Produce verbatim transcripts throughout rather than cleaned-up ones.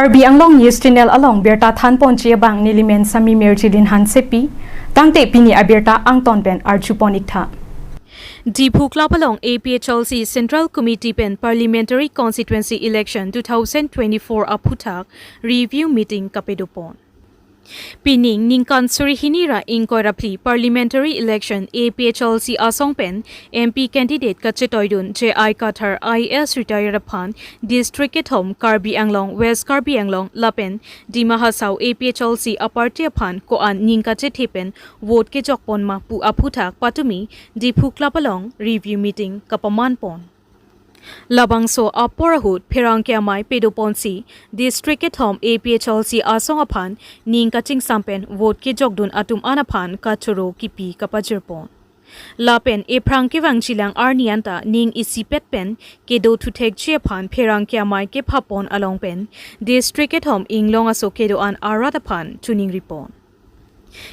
Karbi Anglong News Channel along birta thanponji abang nelimen Sami Merjilin Hansepi, tangte pini abirta angton pen arjupon iktha. Diphu Club along A P H L C Central Committee pen Parliamentary Constituency Election two thousand twenty-four aphuthak review meeting kapadopon. Pining ningkan suri hini ra ingkoi ra phli Parliamentary Election A P H L C asong pen M P candidate kachetoidun J I Kathar I A S retired aphan District kethom Karbi Anglong, West Karbi Anglong lapen Dima Hasao A P H L C aparty aphan ko-an ning kachethe pen vote kejokpon ma pu aphuthak patumi Diphu Club along review meeting kapamanpon. Labangso apor ahut pherangke amei padoponsi District kethom A P H L C asong aphan ning kachingsam pen vote kejokdun atum an aphan kachoro kipi kapajirpon. Lapen ephrang kevangjilang arni anta ning isipet pen kedo thuthekji aphan pherangke amei kephapon along pen District kethom inglong aso kedo-an arat aphan choningripon.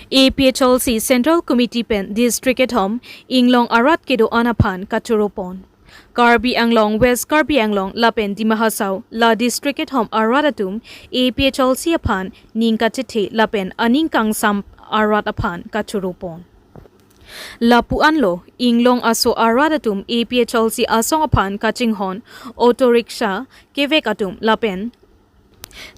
A P H L C Central Committee pen District kethom inglong arat kedo-an aphan kachoropon. Karbi Anglong, West Karbi Anglong lapen Dima Hasao la District kethom arat atum A P H L C aphan ning kachethe lapen aning kangsam arat aphan kachoropon. Lapu anlo inglong aso arat atum A P H L C asong aphan kachinghon auto rickshaw kevek atum lapen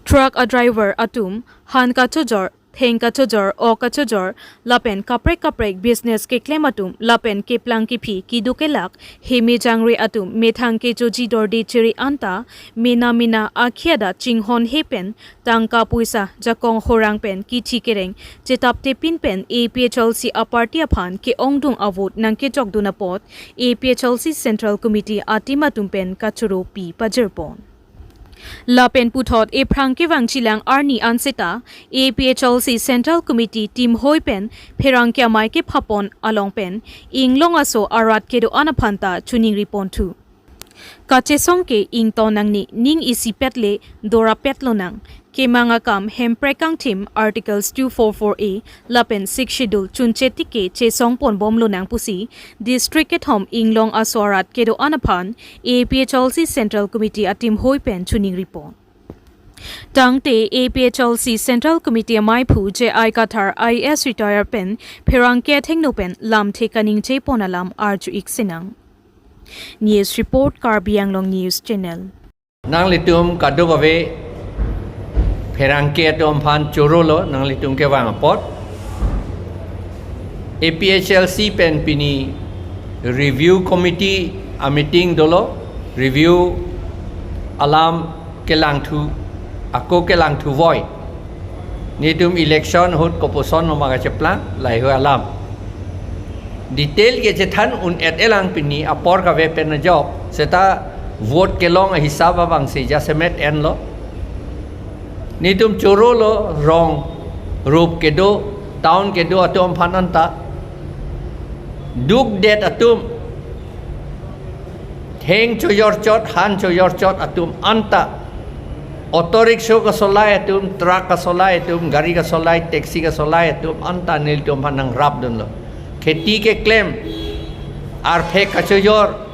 truck a driver atum, han kachojor, theng kachojor, ok kachojor lapen kaprek kaprek business keklem atum lapen keplang kephi keduk kelak, heme jangre atum methang kechoji dorde chere anta mena mena akhi adat chinghonhe pen tangka poisa jakong horang pen kithi kereng chetapte pin pen A P H L C aparty aphan ke-ongdung avote nangkejokdun apot A P H L C Central Committee a-team atum pen kachoro pi pajirpon. Lapen puthot ephrang kevangjilang arni anseta A P H L C Central Committee team hoi pen pherangke amei kephapon along pen inglong aso arat kedo-an aphan ta choningriponthu. Kachesong ke ington nangne, ning isipet le dorapet lonang. Kemang akam Hemprek kangthim Articles two four four A lapen Sixth Schedule chunche tike chesongponbom lonang pusi District kethom inglong aso arat kedo-an aphan A P H L C Central Committee a-team hoi pen choningripon. Tangte A P H L C Central Committee ameiphu J I Kathar I A S retired pen pherangke athengno pen lamthe kaningje pon alam arju-ik sinang. News report, Karbi Anglong News Channel. Nanglitum kadokave pherangke atum aphan chorolo nanglitum kevang apot. A P H L C pen pini review committee a-meeting dolo, review alam kelangthu, ako kelangthu voi. Netum election ahut kopuson ma kacheplang, laheihui alam. Detail kechethan un-et-elang pini apor kave pen ajok, seta vote kelong ahisap abangsi jasemet enlo. Netum chorolo rong rup kedo, town kedo atum aphan anta. Dukdet atum, theng chojorchot, han chojorchot atum anta, auto rickshaw kasolai atum, truck kasolai atum, gari kasolai, taxi kasolai atum anta nelitum aphan nangrapdunlo. Kheti keklem, arphek kachojor,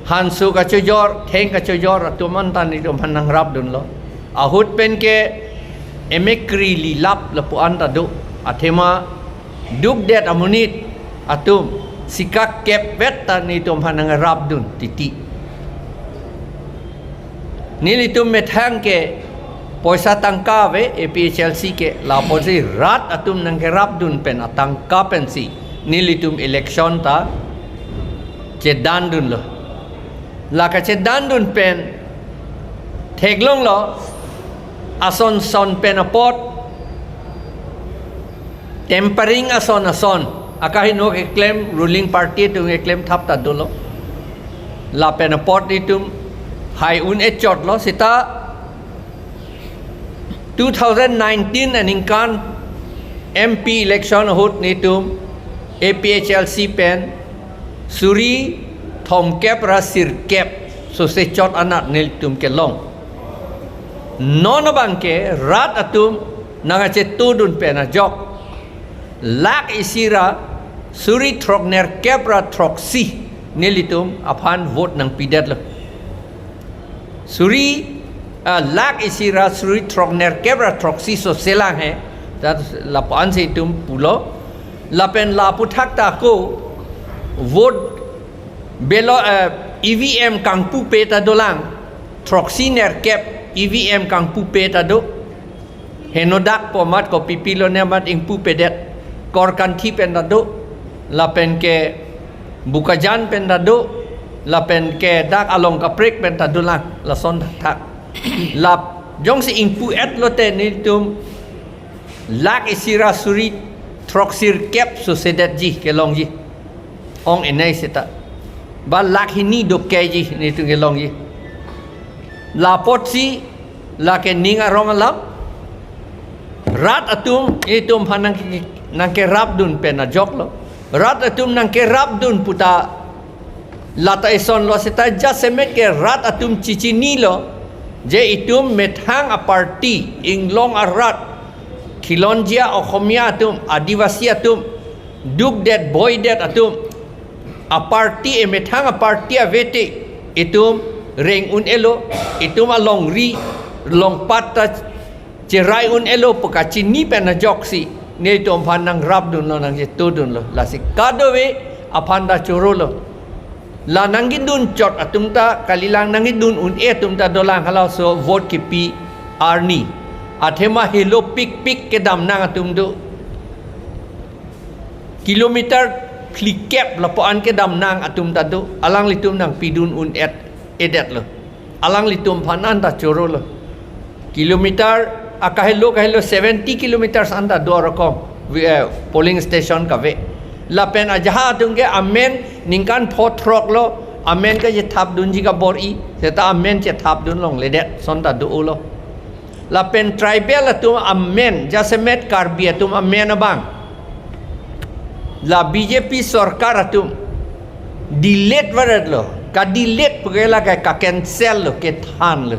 hanso kachojor, theng kachojor atum anta nelitum aphan nangrapdunlo. Ahut pen ke emekri lilap lapu anta do, athema dukdet amonit atum sikak kepvet ta nelitum aphan nangrapdun titi. Nelitum methang ke poisa tangka ave A P H L C ke, lapusi rat atum nangkerapdun pen atangka pensi nelitum election ta chedandunlo. La kachedandun pen theklonglo, ason son pen apot, tampering ason ason, akahingno keklem, ruling party atum keklem thap ta dolo. Lapen apot netum hai un-echotlo, seta two thousand nineteen aningkan M P election ahut netum A P H L C pen suri thomkep ra sirkep sose chot anat nelitum kelong. Non abang ke rat atum nangkachetudun pen ajok, lakh isi ra suri throknerkep ra throksi nelitum aphan vote nangpidetlo. Suri Ah, lakh isi ra suri throk nerkep ra throksi so selang he. Tat lapu-an si itum pulo. Lapen lapu thak ta ako vote belo, eh, E V M kangpupe ta dolang. Throksi nerkep E V M kangpupe ta do. Henodak po amat kopi pilo ne amat ingpupedet. Korkanthi pen ta do. Lapen ke Bokajan pen ta do. Lapen ke dak along kaprek pen ta dolang. Lason thakthak. Lap jongsi ingpu-et lote nelitum lakh isi ra suri throksi nerkep so sedetji kelongji. Ong enai seta. Ba lakh hini dokeji nelitum kelongji. Lapotsi lake ning arong alam. Rat atum itum aphan nang, nangkerapdun pen ajok lo. Rat atum nangkerapdun puta lata isonlo seta jasemet ke rat atum chichinilo. Je itum methang a-party, inglong arat, khilonjia Oxomiya atum, Adivasi atum, dukdet boidet atum a-party, emethang a-party avete itum reng un-elo, itum alongri longpat ta cherai un-elo pu kachini pen ajoksi nelitum aphan nangrapdunlo, nangchetodunlo. Lasi kadokave aphan ta chorolo. La nangkedun chot atum ta kalilang, nangkedun un-e atum ta dolang, halaso vote kipi arni. Athema helo pikpik kedam nang atum do. Kilometer phlikep lapu-an kedam nang atum ta do. Alanglitum nangpidun un-et, edetlo. Alanglitum aphan an ta chorolo. Kilometer akahelo kahelo seventy kilometers an ta do arokom, wi-, eh, polling station kave. Lapen ajahak atum ke amen ningkan pho throk lo, amen kachethapdunji kabor-i, seta amen chethapdun longledet, son ta do-olo. Lapen tribal atum amen, jasemet Karbi atum amen abang, la B J P sorkar atum delete varetlo, ka-delete puke lake ka-cancel lo, kethanlo.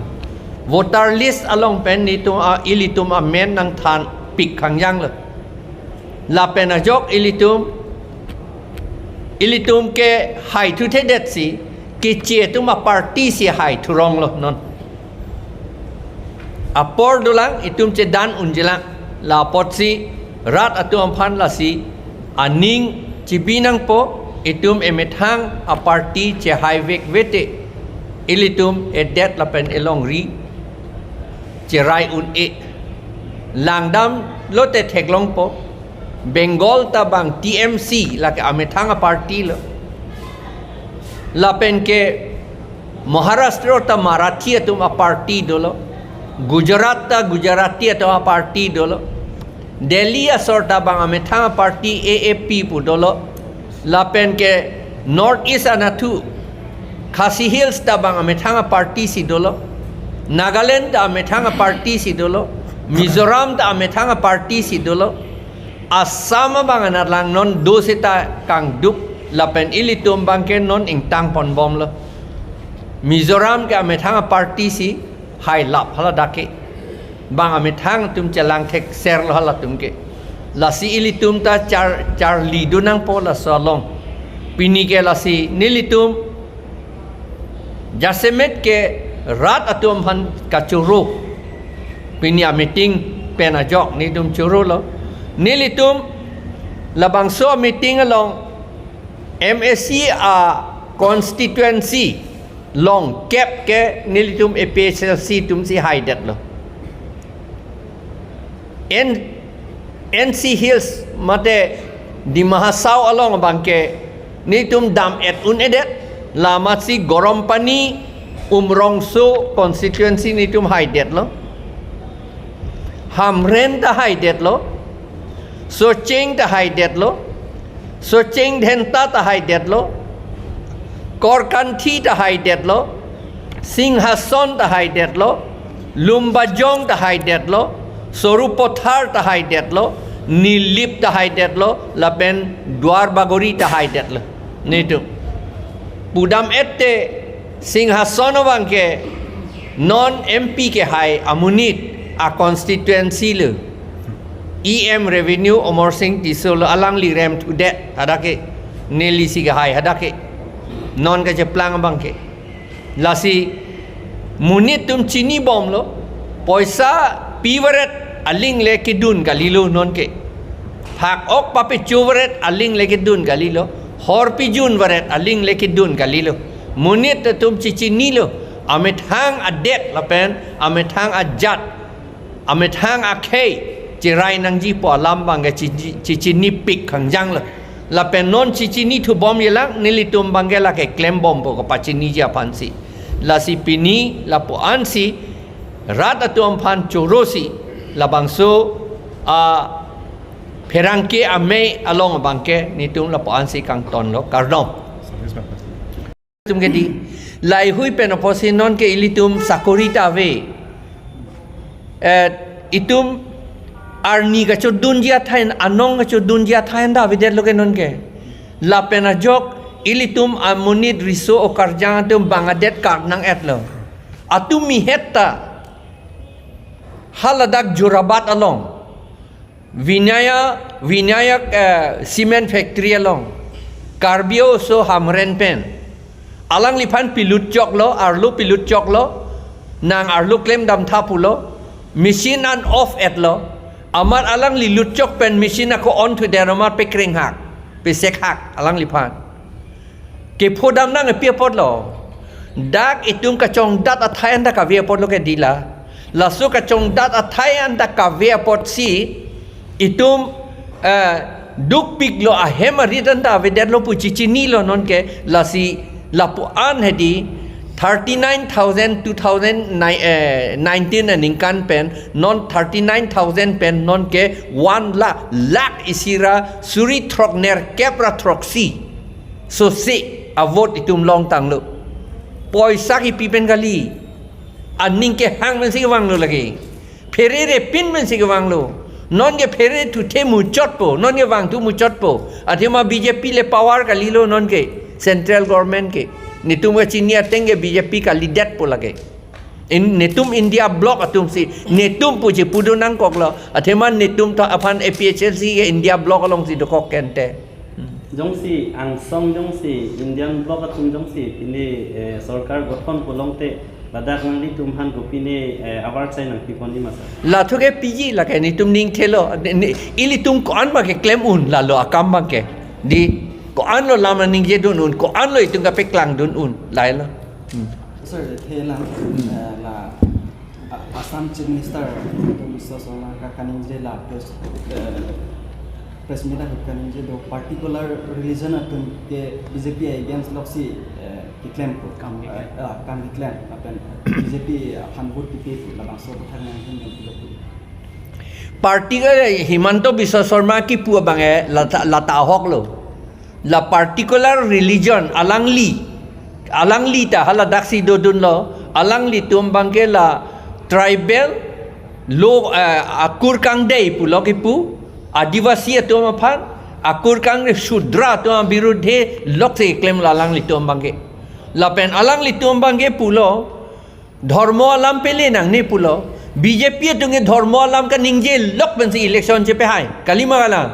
Voter list along pen nelitum a, ilitum amen nangthanpik khangjanglo. Lapen ajok ilitum, ilitum ke haithuthedetsi, keche atum a-party si haithuronglo non. Apor dolang, itum chedan unjilang. Lapotsi rat atum aphan lasi aning chibi nangpo, itum emethang a-party chehaivek vete, ilitum edet lapen elongri cherai un-e. Langdam lote theklongpo. Bengal ta bang T M C, lake amethang a-party lo. Lapen ke Maharashtra ta Marathi atum a-party dolo. Gujarat ta Gujarati atum a-party dolo. Delhi asor ta bang amethang a-party A A P pu dolo. Lapen ke North East anatthu Khasi Hills ta bang amethang a-party si dolo. Nagaland ta amethang a-party si dolo. Mizoram ta amethang a-party si dolo. Assam abang anat lang non do seta kangduk, lapen ilitum abang ke non ingtang ponbomlo. Mizoram ke amethang a-party si hailap haladak ke. Bang amethang atum chelang thekserlo halatum ke. Lasi ilitum ta char, charlidun nangpo laso along. Pini ke lasi nelitum jasemet ke rat atum aphan kachoro. Pini a-meeting pen ajok nelitum chorolo. Nelitum labangso a-meeting along M A C a-constituency longkep ke nelitum A P H L C atum si haidetlo. N, N C Hills mate Dima Hasao along abang ke nelitum dam-et un-edet, la amatsi Garampani, Umrongso constituency nelitum haidetlo. Hamren ta haidetlo. Socheng ta haidetlo. Socheng Dhenta ta haidetlo. Korkanthi ta haidetlo. Singhason ta haidetlo. Lumbajong ta haidetlo. Sarupathar ta haidetlo. Nilip ta haidetlo. Lapen Duarbagori ta haidetlo. Nelitum. Pudam-et te Singhason abang ke non M P kehai amonit a-constituency lo. E M Revenue Amarsing Tisso lo, alangli remthudet hadak ke, neli si kehai hadak ke. Non kacheplang abang ke. Lasi Monit atum chinibomlo, poisa pivaret aling le kedun kalilo nonke. Phak-ok papecho varet aling le kedun kalilo, hor pijun varet aling le kedun kalilo. Monit atum chichinilo, amethang adet lapen amethang ajat, amethang akhei cherai nangji pu alam abangke chi-, chi-, chichinipik khangjanglo. Lapen non chichinithubomjilang, nelitum abangke lake klembompo kapachiniji aphansi. Lasi pini lapu-ansi rat atum aphan chorosi labangso a pherangke amei along abangke netum lapu-ansi kangtonlo, kardom. Tum ke di, laheihui pen apotsi nonke ilitum sakori ta ave. Eh, itum arni kachodunji athai, anong kachodunji athai anta avedetlo ke nonke. Lapen ajok ilitum amonit riso okarjang atum bang adet kar nang-etlo. Atum mihet ta haladak Jorabat along Vinaya, Vinayak, eh, cement factory along, Karbi Oso Hamren pen alangliphan pilutchoklo, arlo pilutchoklo, nang arlo klemdamtha pulo, machine an off-etlo. Amat alangli lutchok pen machine ako on thudet amat pekrenghak, pesekhak alangliphan. Kephodam nangpi apotlo. Dak itum kachongdat athai anta kave apotlo ke dila. Laso kachongdat athai anta kave apotsi itum, eh, dukpiklo, ahem arit anta avedetlo pu chichinilo nonke. Lasi lapu-an hedi thirty nine thousand two thousand nine, eh, nineteen aningkan pen non thirty nine thousand pen nonke one lakh, lakh isi ra suri throk nerkep ra throksi sose avote itum longtanglo. Poisa kipi pen kali. Aning kehang pensi kevanglo lake. Pherere pin pensi kevanglo. Nonke phere thuthe muchotpo, nonke vangthu muchotpo. Athema B J P le power kalilo nonke, central government ke. Netum kachini ateng ke B J P kalidetpo lake. In, netum India bloc atumsi, netum puji pudun nangkoklo. Athema netum ta aphan A P H L C ke India bloc alongsi dokok kente. Jongsi angsong jongsi Indian bloc atum jongsi pini, eh, sorkar gothon pulongte ladak nanglitum aphan kopine, eh, avar sai nangpiponji ma sir? Lathu ke piji lake netum ning thelo, ne, ne, ilitum ko-an abangke klem un lalo akam abangke. Di ko-anlo lam ningjedun un, ko-anlo itum kapeklang dun un, lahelo. Hmm. Sir, thelang, Hmm. eh, la A-, Assam Chief Minister Himanta Biswa Sarma ka kaningje la press, eh, press meet ahut kaningje do particular religion atum ke B J P against loksi, eh, keklempo. Kam keklem. Eh, ah, kam keklem. Lapen B J P aphan vote kepi pu labangso aputhak nanghin nangpilo pu. Particular Himanta Biswa Sarma kipu abangke lata, lata ahoklo. La particular religion alangli, alangli ta haladaksi dodunlo, alanglitum abangke la tribal lo, eh, akur kangdei pulo kipu, Adivasi atum aphan, akur kangdei Shudra atum abirudhe loksi klemlo alanglitum abangke. Lapen alanglitum abangke pulo, dhormo alam pele nangne pulo, B J P atum ke dhormo alam kaningje lok pensi election chepehai. Kalima kalang.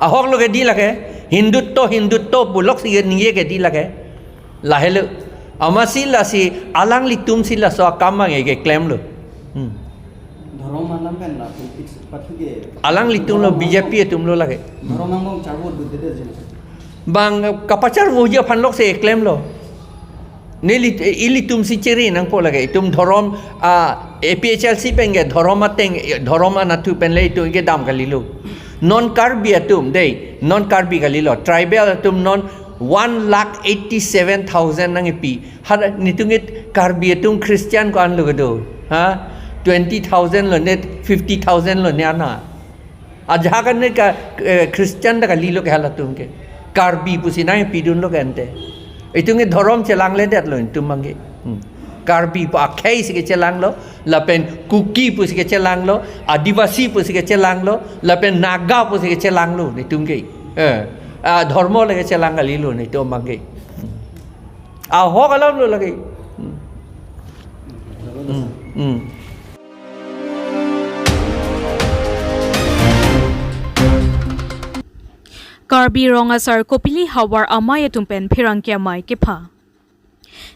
Ahoklo ke di lake, Hindutto, Hindutto pu loksi ningje ke di lake. Lahelo. Amatsi lasi alanglitumsi laso akam abangke keklemlo. Hmm. Dhorom alam pen la politics pathu ke. Alanglitumlo, Dhorom B J P atumlo lake. Dhorom angbong charvo dudede jin. Bang kapacharvoji aphan loksi klemlo. Neli, ilitumsi chere nangpo lake. Itum dhorom, ah, A P H L C pen ke dhorom ateng, dhorom anatthu pen le itum kedam kalilo. Non Karbi atum, dei, non Karbi kalilo. Tribal atum non one lakh eighty-seven thousand nangpi. Har netum ke Karbi atum Christian ko-anlo kedo. Ha? Twenty thousand lo ne, fifty thousand lo ne ana. Ajahak an ne ka, eh, Christian ta kalilo ke halatum ke. Karbi pusi nangpidunlo ke ante. Itum ke dhorom chelangledetlo itum abangke. Hmm. Karbi pu akhei si kechelanglo, lapen Kuki pusi kechelanglo, Adivasi pusi kechelanglo, lapen Naga pusi kechelanglo netum ke. Eh, ah, dhormo le kechelang kalilo netum abangke. Hmm. Ahok alamlo lake. Hmm. Hmm. Hmm. Karbi Rong Asar Kopili havar amei atum pen pherangke amei kepha.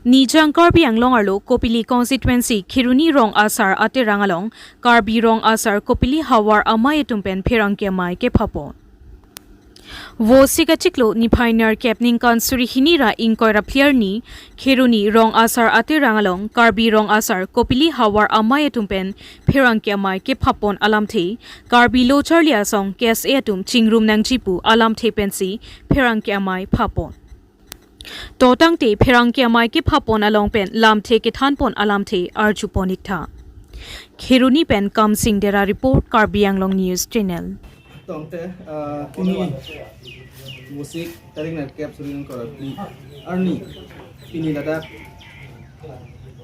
Nijang Karbi Anglong arlo Kopili constituency Kheroni Rong Asar Aterang along Karbi Rong Asar Kopili Havar Amei atum pen pherangke amei kephapon. Vosik achiklo niphai nerkep ningkan suri hini ra ingkoi ra phli arni Kheroni Rong Asar Aterang along Karbi Rong Asar Kopili Havar Amei atum pen pherangke amei kephapon alamthe Karbi Lo Charli Asong K S A atum chingrum nangji pu alamthe pensi pherangke amei phapon. To tangte pherangke amei kephapon along pen lamthe kethanpon alamthe arjupon iktha. Kheroni pen Kamsing Dera report, Karbi Anglong News Channel. Tangte, ah, pini Vosik tarik nerkep suri ingkoi ra phli arni, pini ladak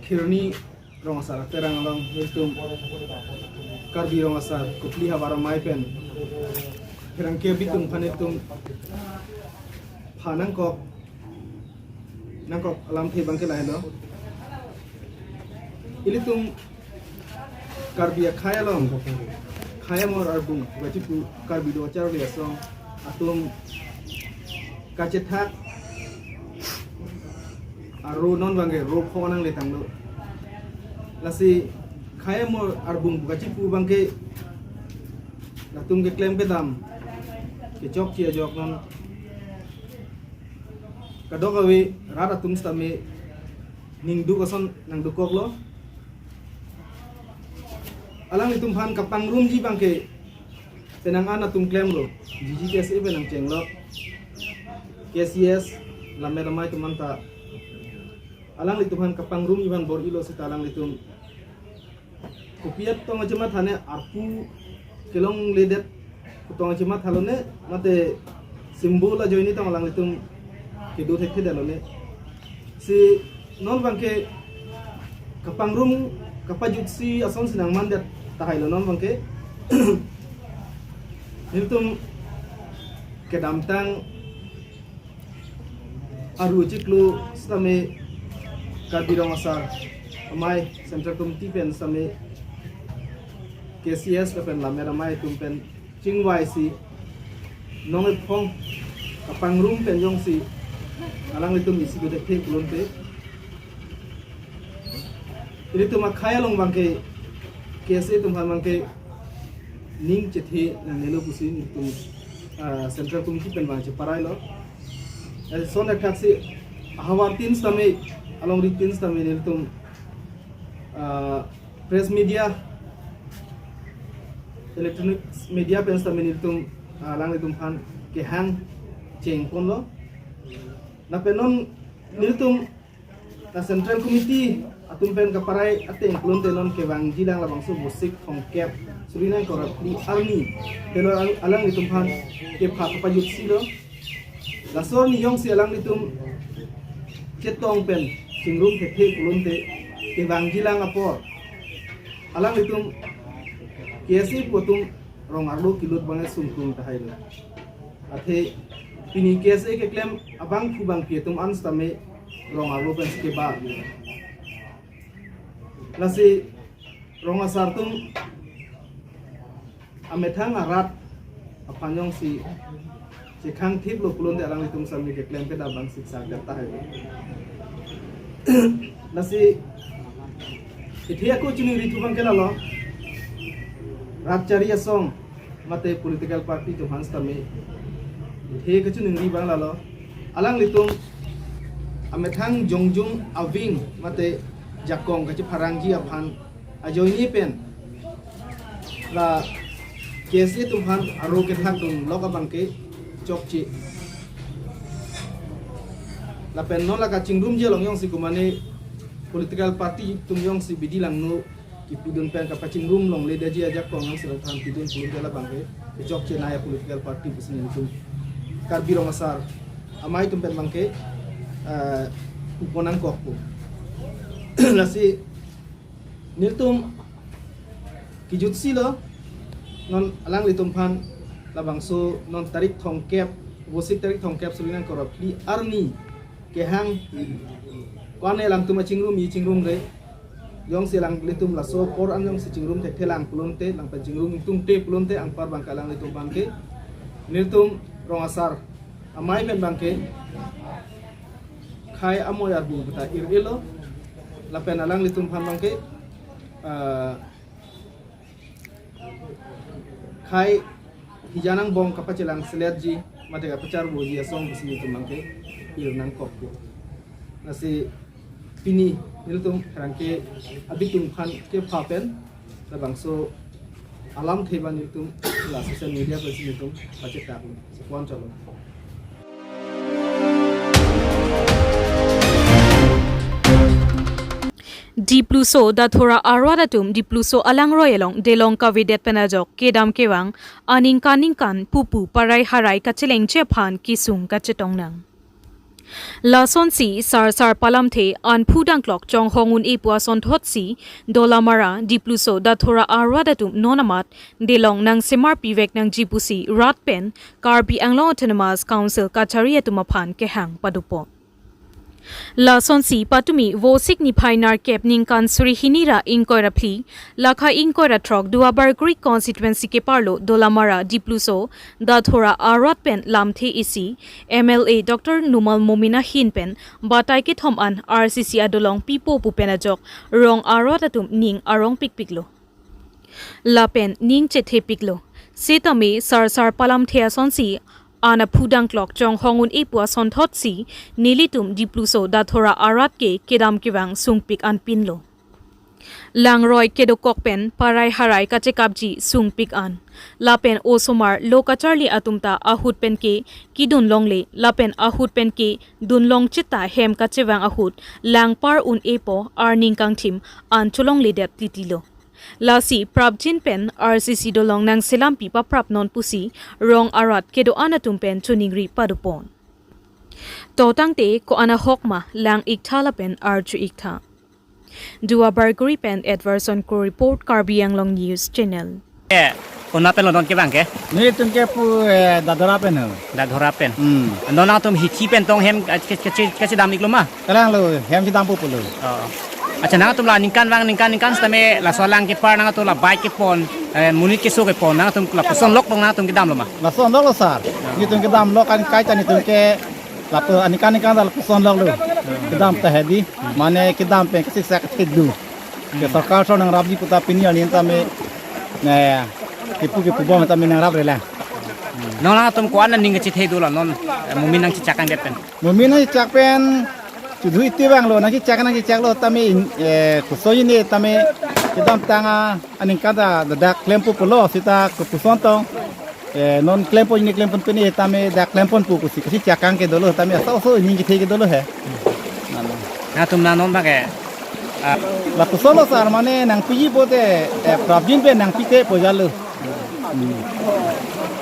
Kheroni Rong Asar Aterang along nelitum Karbi Rong Asar Kopili Havar Amei pen pherangke abitung aphan nelitum pha nangkok, nangkok alamthe abangke lahelo. Ilitum Karbi akhei along khei amor arbung gachipu Karbi Lo Charli Asong atum kachethak aro non abangke ro pho nangletanglo. Lasi khei amor arbung gachipu abangke latum keklem kedam kechokche ajok non kadokave rat atum sitame ningduk ason nangdukoklo. Alanglitum aphan kapangrumji abangke penang an atum klemlo, G G K S A pen nangchenglok, K C S, Lammet Amei atum anta alanglitum aphan kapangrumji aphan bor-ilo seta alanglitum kopi atong achematha ne, arpu kelongledet kutong achematha lone, mate symbol ajoine tong alanglitum kedo thekthedetlo ne. Si non abangke kapangrum kapajutsi asonsi nangmandet tahailo non abangke. Nelitum kedamtang aru chiklo sitame Karbi Rong Asar Amei Central Committee pen sitame K C S lapen Lammet Amei atum pen chingvaisi nong ephong kapangrum pen jongsi alanglitum isi kethekthe pulote, ilitum akhei along abangke K S A atum aphan abangke ning chethe nangnelo pusi nelitum, ah, Central Committee pen abang cheparailo. Lason athak si ahavar tin sitame, alongri tin sitame nelitum, ah, press media, electronic media pen sitame nelitum, ah, alanglitum aphan kehang chengponlo. Lapen non nelitum la Central Committee atum pen kaparai ateng pulote non kevangjilang labangso Vosik thomkep suri ingkoi ra phli arni telo alang, alanglitum aphan kepha kapajutsilo. Laso arni jongsi alanglitum chetong pen chingrum thekthe pulote kevangjilang apor alanglitum K S A pu atum rong arlo kelut abang sungkung tahailo. Athe pini K S A keklem abangphu bangpi atum an sitame rong arlo pensi kebar. Lasi Rong Asar atum amethang arat aphan jongsi chekhang thiplo pulote alanglitum sitame keklem kedam abang siksa tahai. Lasi kethe ako chiningrithu abangke lalo, rat chari asong mate political party atum aphan sitame kethe kachiningri abang lalo, alanglitum amethang jongjung aving mate jakong kachepharangji aphan ajoine pen la K S A atum aphan aro kethakdunlok abangke chokche. Lapen non la kachingrumji along jongsi komane political party atum jongsi bidi langno kipidun pen kapachingrum longledetji ajakong jongsi la than pidun pulote labangke kechokchenei a-political party pusi nelitum Karbi Rong Asar Amei atum pen abangke, eh, pupo nangkokpo. Lasi nelitum kejutsilo non alanglitum aphan labangso non tarik thomkep, Vosik tarik thomkep suri ingkoi ra phli arni kehang ko-an alangtum achingrum, ichingrumre. Jongsi alanglitum laso apor an jongsi chingrum thekthelang pulote, lang pen chingrum tungte pulote anpar abangke alanglitum abangke nelitum Rong Asar Amei pen abangke Khei amoi arbu puta ir-elo, lapen alanglitum aphan abangke, ah, khei hijan angbong kapachelangseletji, mate kapacharboji asong pusi nelitum abangke ir nangkokpo. Lasi pini nelitum pherangke abitung aphan kepha pen labangso alamthe abang nelitum la social media pusi nelitum pachethaklo. Sekuan chalo. Dipluso Dathora arat atum Dipluso alangroi along delong kavedet pen ajok kedam kevang aningkan ningkan pupu parai harai kachelengji aphan kesung kachetong nang. Lasonsi sarsar palamthe an phu dangklok chonghong un-e pu asonthotsi Dolamara Dipluso Dathora arat atum non amat delong nangsemarpivek nangji pusi rat pen Karbi Anglong Autonomous Council kachari atum aphan kehang padopon. Lasonsi patumi Vosik niphai nerkep ningkan suri hini ra ingkoi ra phli, lakha ingkoi ra throk Duarbagori constituency keparlo Dolamara Dipluso Dathora arat pen lamthe isi M L A Doctor Numal Momin ahin pen batai kethom an R C C adolong pipo pu pen ajok rong arat atum ning arongpikpiklo. Lapen ning chethepiklo. Setame sarsar palamthe asonsi an aphu dangklok chonghong un-e pu asonthotsi nelitum Dipluso Dathora arat ke kedam kevang sungpik an pinlo. Langroi kedokok pen parai harai kachekapji sungpik an. Lapen osomar lo kacharli atum ta ahut pen ke kedun longle, lapen ahut pen kedun longchit ta hem kachevang ahut langpar un-epo arni kangthim an cholongledet titilo. Lasi prapjin pen R C C dolong nangselampi paprap non pusi rong arat kedo-an atum pen choningri padopon. To tangte ko-an ahok ma lang-iktha lapen arju-iktha. Duarbagori pen Edwardson Kro report, Karbi Anglong News Channel. Eh, kona pen lo non kevang ke? Nelitum ke pu, eh, Dathora pen ho. Dathora pen. Hmm. Non nangtum hithi pen tong hem, eh, ke, ke, ke, kachedam-iklo ma? Kalanglo, hem chedampo pulo. Oh. Accha, nangtum la ningkan vang ningkan ningkan setame laso alang kepar nangtum la bike kepon, eh, monit keso kepon nangtum lapuson lok tong nangtum kedamlo ma? Lason loklo sar. Nelitum kedam lok an kaita nelitum ke lapu aningkan ningkan ta lapuson loklo. Kedam ta hedi, mane kedam pen kasiksak thekdu. Ke sorkar so nangrapji puta pini arni tame, ne, kepu kepu bom tame nangrapre lang. Non nangtum ko-an aning kachethedolo non, eh, Momin nangchechak angdet pen? Momin nangchechak pen, chudhu iti vanglo, nangchechak nangchechaklo tame, eh, koson ne tame, kedamtang aningkan ta dak klempo pulo, seta kopuson tong, eh, non klempo ne klempon pini tame dak klempon pu kosi, kachechak ang kedolo tame, aso aso ning kethe kedolo he. Nangtum nang non bage, ah, lapuson lo sar mane nangpiji pote, eh, prapjin pen nangpite pojalo. Hmm.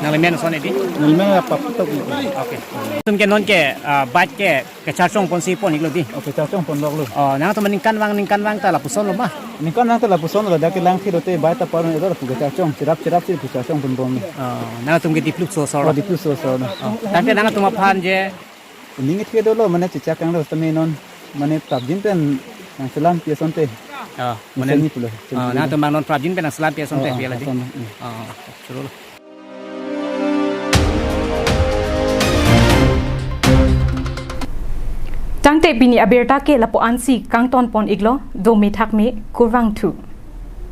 Nanglemen ason edi? Nanglemen apa putok ni. Okay. Nangtum ke non ke, ah, bike ke kacharchong ponsi pon-iklo di? Okay, charchong pon loklo. Oh, nangtum ningkan vang ningkan vang ta lapuson lo ma? Ningkan vang ta lapuson lo, dak kelang thi lote bike ta parun edo lapu kacharchong, cherap cherap si lapu charchong ponbom. Oh, nangtum ke Dipluso asor. Oh, Dipluso asor. Oh, tangte nangtum aphan je ning kethe dolo, mane chechak anglo tame non, mane prapjin pen nangselampi asonte. Oh, mane ni pulo. Oh, nangtum bang non prapjin pen nangselampi asonte, oh, oh, biala di. Ason, hmm. Oh, choro. Tangte pini abirta ke lapu-ansi kangton pon-iklo, dome thakme, kurvangthu.